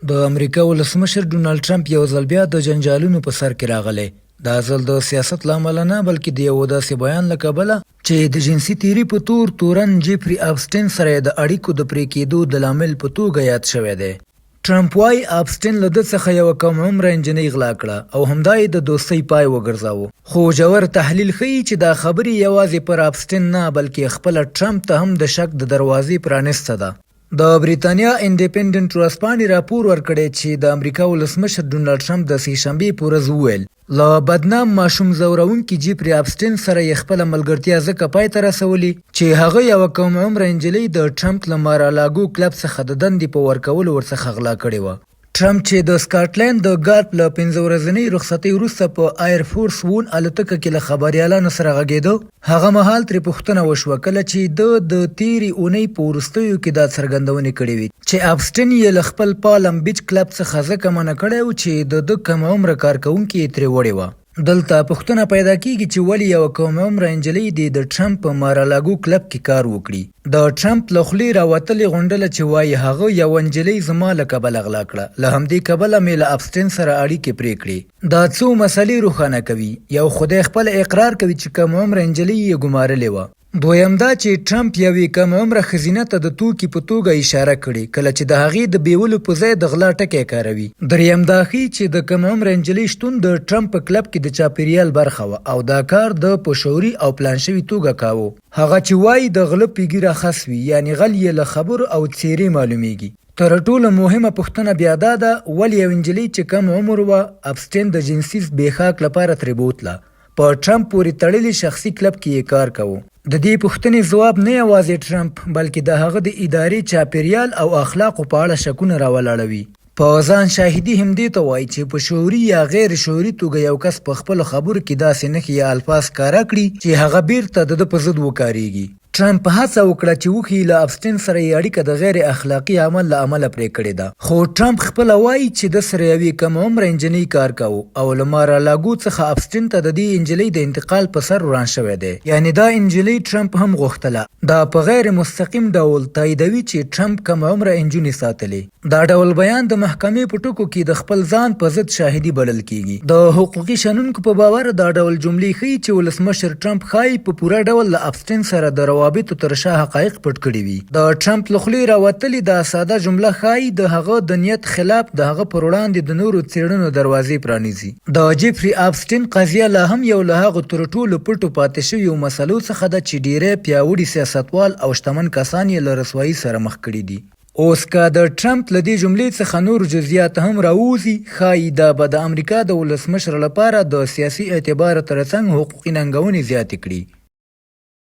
د امریکا ولسمشر ډونالډ ټرمپ یو ځل بیا د جنجالونو په سر کې راغلی. دا ځل د سیاست له امله نه، بلکې د یوه داسې بیان له کبله چې د جنسي تیري په تور تورن جیفري اپسټین سره یې د اړیکو د پرې کېدو د لامل په توګه یاد شوی دی. ټرمپ وايي، اپسټین له ده څخه یوه کم عمره نجلۍ غلا کړه او همدا یې د دوستۍ پای وګرځاوه. خو ژور تحلیل ښيي چې دا خبرې یوازې پر اپسټین نه، بلکې خپله ټرمپ ته هم د شک د دروازې پرانیسته ده. د بریتانیا انډیپنډنټ ورځپاڼې راپور ورکړی چې د امریکا ولسمشر ډونالډ ټرمپ د سې شنبې په ورځ وویل، له بدنام ماشوم ځورونکي جیفري اپسټین سره یې خپله ملګرتیا ځکه پای ته رسولې چې هغه یوه کم عمره نجلۍ د ټرمپ له مارالاګو کلب څخه د دندې په ورکولو ورڅخه غلا کړې وه. ټرمپ چې د سکاټلنډ د ګالف له پنځه ورځنۍ رخصتۍ وروسته په ایر فورس ون الوتکه کې له خبریالانو سره غږېده، هغه مهال ترې پوښتنه وشوه کله چې ده د تېرې اونۍ په وروستیو کې دا څرګندونې کړې وې چې اپسټین یې له خپل پالم بیچ کلب څخه ځکه منع کړی و چې د ده کم عمره کارکوونکې یې ترې وړې وه. دلته پوښتنه پیدا کیږي چې ولې یوه کم عمره نجلۍ دې د ټرمپ په مارالاګو کلب کې کار وکړي؟ د ټرمپ له خولې راوتلې غونډله چې وايي هغه یوه نجلۍ زما له کبله غلا کړه، له همدې کبله مې له اپسټین سره اړیکې پرې کړې. دا څو مسئلې روښانه کوي، یو خو دی خپله اقرار کوي چې کم عمره نجلۍ یې ګمارلې وه. دویم دا چې ټرمپ یوې کم عمره ښځینه ته د توکي په توګه اشاره کړې، کله چې د هغې د بیولو په ځای د غلا ټکی کاروي. دریم دا ښيي چې د کم عمره نجلۍ شتون د ټرمپ په کلب کې د چاپیریال برخه وه او دا کار ده په شعوري او پلان شوي توګه کاوه. هغه چې وايي د غله په ږیره خس وي، یعنې غل یې له خبرو او څېرې معلومېږي. تر ټولو مهمه پوښتنه بیا دا ده، ولې یوې نجلۍ چې کم عمر وه، اپسټین د جنسي زبېښاک لپاره ترې بوتله؟ په ټرمپ پورې تړلي شخصي کلب کې یې کار کاوه. د دې پوښتنې ځواب نه یوازې ټرمپ، بلکې د هغه د ادارې چاپېریال او اخلاقو په اړه شکونه راولاړوي. په ځان شاهدي هم دې ته وايي چې په شعوري یا غیر شعوري توګه یو کس په خپلو خبرو کې داسې نښې یا الفاظ ښکاره کړي چې هغه بېرته د ده په ضد وکارېږي. ټرمپ هڅه وکړه چې وښيي له اپسټین سره یې اړیکه د غیر اخلاقي عمل له امله پرې کړې ده، خو ټرمپ خپله وايي چې ده سره یوې کم عمره نجلۍ کار کاوه او له مارالاګو څخه اپسټین ته د دې نجلۍ د انتقال په سر وران شوی دی. یعنې دا نجلۍ ټرمپ هم غوښتله. دا په غیر مستقیم ډول تاییدوي چې ټرمپ کم عمره نجونې ساتلې. دا ډول بیان د محکمې په ټکو کې د خپل ځان په ضد شاهدي بلل کېږي. د حقوقي شنونکو په باور دا ډول جملې ښيي چې ولسمشر ټرمپ ښايي په پوره ډول له اپسټین سره د روابطو تر شا حقایق پټ کړي وي. د ټرمپ له خولې راوتلې دا ساده جمله ښايي د هغه د نیت خلاف د هغه پر وړاندې د نورو څېړنو دروازې پرانیزي. د جیفري اپسټین قضیه لا هم یو له هغو تر ټولو پټو پاتې شویو مسلو څخه ده چې ډېری پیاوړي سیاستوال او شتمن کسان یې له رسوايي سره مخ کړي دي. اوس که د ټرمپ له دې جملې څخه نور جزییات هم راووځي، ښايي دا به د امریکا د ولسمشر لپاره د سیاسي اعتبار ترڅنګ حقوقي ننګونې زیاتې کړي.